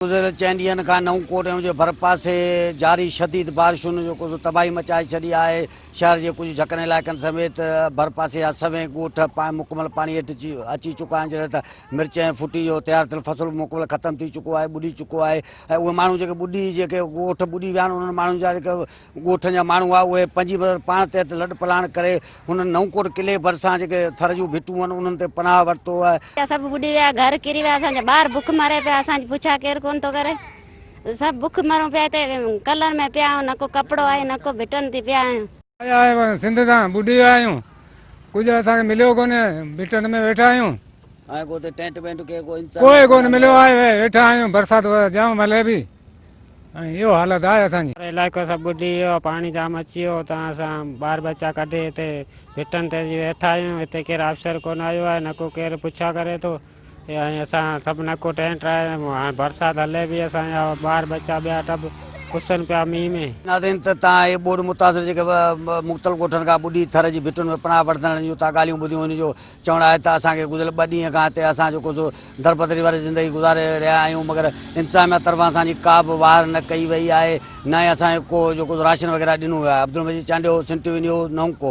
گذريل چئن ڏينهن کان نئون ڪوٽ ۽ ان جي ڀرپاسي جاري شديد بارشن جيڪو سو تباهي مچائي ڇڏي آهي، شهر جي ڪجهه جهڪن علائقن سميت ڀرپاسي جا سوين ڳوٺ مڪمل پاڻي هيٺ اچي چڪا آهن، جڏهن ته مرچ ۽ ڦٽي جو تيار ٿيل فصل به مڪمل ختم ٿي چڪو آهي، ٻڏي چڪو آهي ۽ اهي ماڻهو جيڪي ٻڏي جيڪي ڳوٺ ٻڏي ويا آهن انهن ماڻهن جا جيڪي ڳوٺن جا ماڻهو هئا اهي پنهنجي مدد پاڻ تحت لڏ پلاڻ ڪري هنن نئون ڪوٽ قلعي ڀرسان جيڪي ٿر جون ڀٽون آهن انهن تي پناهه ورتو آهي. سڀ ٻڏي ويا گهر ڪري ويا اسان جا ٻار بک مري پيا اسان جي پڇا ڪير ڪون ٿو ڪري سڀ بک مرون پيا هتي ڪلن ۾ پيا آهيون نه ڪو ڪپڙو آهي نه ڪو ڀٽن تي پيا آهيون. آيا آهيون سنڌ تان ٻڏي ويا آهيون ڪجهه اسان کي مليو ڪونهي ڀٽن ۾ ويٺا آهيون. ۽ ڪو اتي ٽينٽ وينٽ ڪي ڪو انتظام ڪوئي ڪونه مليو آهي ويٺا آهيون برسات جام هلي پئي. ۽ اهو حالت آهي اسان جي. علائقو سڀ ٻڏي ويو پاڻي جام اچي ويو اتان اسان ٻار ٻچا ڪڍي هتي ڀٽن تي اچي ويٺا آهيون هتي ڪير آفيسر ڪونه آيو آهي نه ڪو ڪير پڇا ڪري ٿو ۽ اسان سڀ نه ڪو ٽينٽ آهي هاڻي برسات هلي پئي اسان جا ٻار ٻچا ٻيا ٽب پسن پيا مينهن ۾. ناظرين ته تان اهي ٻوڏ متاثر جيڪي مختلف ڳوٺن کان ٻڏي ٿر جي ڀٽن ۾ پناهه وٺندڙن جون تان ڳالهيون ٻڌيون هن جو چوڻ آهي ته اسان کي گذريل ٻه ڏينهن کان هتي اسان جيڪو سو دربدري واري زندگي گذاري رهيا آهيون مگر انتظاميا طرفان اسان جي ڪا به واهر نه ڪئي وئي آهي نه ئي اسان کي ڪو جيڪو سو راشن وغيره ڏنو ويو آهي Abdul Majeed Chandio, Sindh T V news, نئون ڪوٽ.